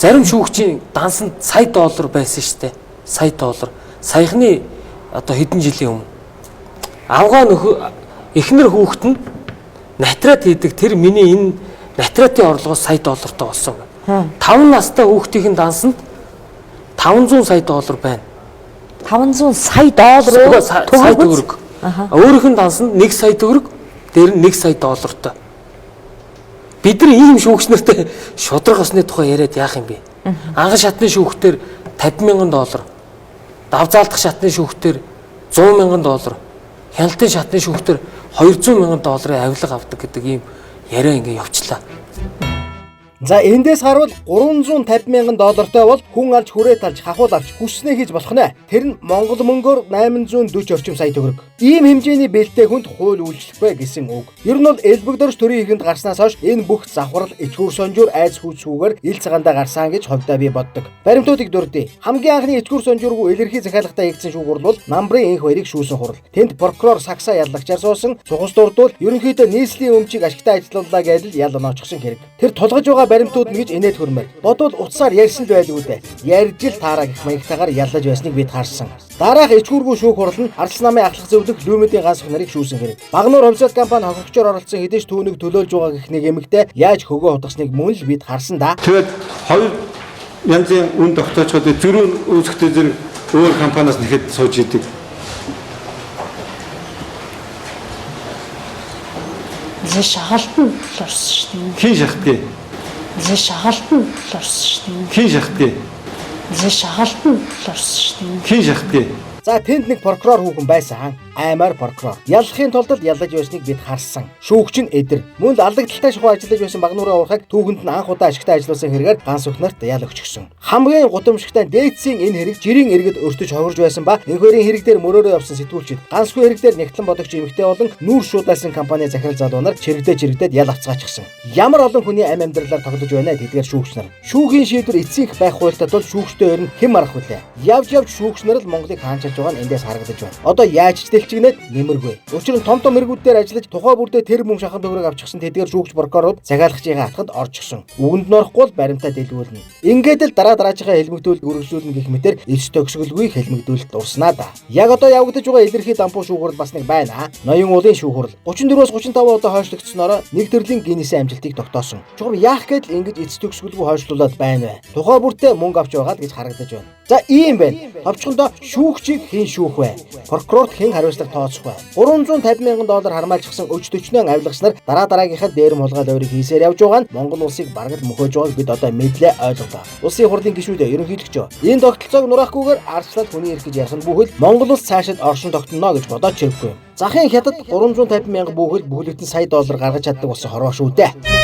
Зарим шүүгчийн дансанд сая доллар байсан шүү дээ. Сая доллар. Саяхны одоо хэдэн жилийн өмнө. Авгаа нөхөө эхнэр хүүхэд нь натрат хийдэг тэр миний энэ натратын орлогоос сая доллартай болсон гэх. 5 настай хүүхдийн дансанд 500 сая доллар байна. 500 сая доллар уу? Сая төгрөг. Өөрийнх нь дансанд 1 сая төгрөг, дээр нь 1 сая доллартай. Бид нар ийм шүүгч нартай шудраг осны тухай яриад яах юм бэ? Анхан шатны шүүхтэр 50 мянган доллар, давзаалдах шатны шүүхтэр 100 мянган доллар, хяналтын шатны шүүхтэр 200 мянган долларын авилга авдаг гэдэг ийм яриа ингэ явчлаа. За эндээс харуул 350 мянган доллартай бол хүн алж хүрээ талж хахуул авч хүснээ хийж болох нэ. Тэр нь Монгол мөнгөөр 840 орчим сая төгрөг. Ийм хэмжээний бэлтээ хүнд хууль үйлчлэхгүй гэсэн үг. Ер нь бол элбэгдорч төрийн ихэнд гарснаас хойш энэ бүх завхрал ичгүүр сонжуур айц хүүцүүгээр ил цагаандаа гарсан гэж хувьдаа би боддог. Баримтуудыг дурдъя. Хамгийн анхны ичгүүр сонжуургүй илэрхий захиалгатай хийгдсэн шүүх хурал бол Намбрын энх хоёрыг шүүсэн хурал. Тэнд прокурор сагсаа яллагчаар суусан, цухас дурдвал ерөнхийдөө нийслэлийн өмчийг ашигтай ажиллууллаа гэдэл ял оноочихсон хэрэг. Тэр тулгаж байгаа баримтууд нь гэж инээд хөрмээр. Бодвол утсаар ярьсан л байлгүй дээ. Ярьж л таараа гэх маягтайгаар яллаж байсныг бид харсан. Дараах ичгүүргүй шүүх хурал нь Арслан намын ахлах зөвлөх Лүмэдийн ганц нарыг шүүсэн хэрэг. Багнуур хувьсгал компани хохирогчоор оролцсон хэдий ч түүнийг төлөөлж байгаа гэх нэг эмэгтэй яаж хөгөө хутгасныг мөн л бид харсан да. Тэгээд хоёр янзын үн тогтоочход зөрүү үүсэхдээ зэрэг өөр компаниас нэхэд сууж идэг. Зэ шахалт нь л орсон шүү дээ. Хин шахтгийг. Зэ шахалт нь л орсон шүү дээ. Хин шахтгийг. Зэ шахалт нь л орсон шүү дээ. Хин шахтгийг. За тэнд нэг прокурор хүүхэн байсан. Аймаар прокурор. Яллахын тулд л яллаж байсныг бид харсан. Шүүгч нь эдэр. Мөн л алдагдaltaй шахуу ажиллаж байсан Багнуурын уурхайг түүхэнд нь анх удаа ашигтай ажиллуулсан хэрэгээр ганц өхнөрт ял өгчихсөн. Хамгийн гудамжигтай дээдсийн энэ хэрэг жирийн иргэд өртөж ховорж байсан ба энх хоёрын хэрэг дээр мөрөөрөө явсан сэтгүүлчид ганцгүй хэрэг дээр нягтлан бодогч эмэгтэй болон нүүр шуудайлсан компани захирал залуу нар чирэгдээ чирэгдээд ял авцгаачихсан. Ямар олон хүний амь амьдралаар тоглож байна тэдгээр шүүгч нар. Шүүхийн шийдвэр эцсийнх байх хуйлтай тул шүүгчтэй ер нь хэн марах вүлээ? Явж явж шүүгч нар л Монголыг хаанчилж байгаа нь эндээс харагдаж байна. Одоо яаж ч дэлчигнээд нэмэргүй. Учир нь том том иргүүдээр ажиллаж тухай бүрдээ тэр мөн шахан төгрөг авчихсан тэдгээр шүүгч прокурорууд захиалагчийн хатхад орчихсон. Үгэнд нь орохгүй бол баримтаа дэлгүүлнэ. Ингээд л дараа дараачихаа хэлмэгдүүлэлт үргэлжлүүлнэ гэх мэтэр эц төгсгөлгүй хэлмэгдүүлэлт урснаа да. Яг одоо явагдаж байгаа илэрхий дампуу шүүх хурал бас нэг байна. Ноён уулын шүүх хурал 34-өөс 35 удаа хойшлогдсоноор нэг төрлийн Гиннесийн амжилтыг тогтоосон. Чухам яах гээд л ингэж эц төгсгөлгүй хойшлуулад байна вэ? Тухай бүртээ мөнгө авч байгаа л гэж харагдаж байна. За ийм байна. Товчхондоо шүүгчийг хэн шүүх вэ? Прокурорт хэн хариуцлага тооцох вэ? 350 мянган доллар хармаалчихсан өч төчнөө авилгач нар дараа дараагийнхаа дээрэм хулгай лойрыг хийсээр явж байгаа нь Монгол улсыг бараг л мөхөөж байгааг бид одоо мэдлээ ойлголоо. Улсын хурлын гишүүдээ ерөнхийлөгчөө энэ тогтолцоог нураахгүйгээр ардчлал хүний эрх гэж ярих нь бүхэл Монгол улс цаашид оршин тогтноно гэж бодоод чирэггүй. Захын хятад 350 мянга бүхэл бүхлэгтэн сая доллар гаргаж чаддаг болсон хорвоо шүү дээ.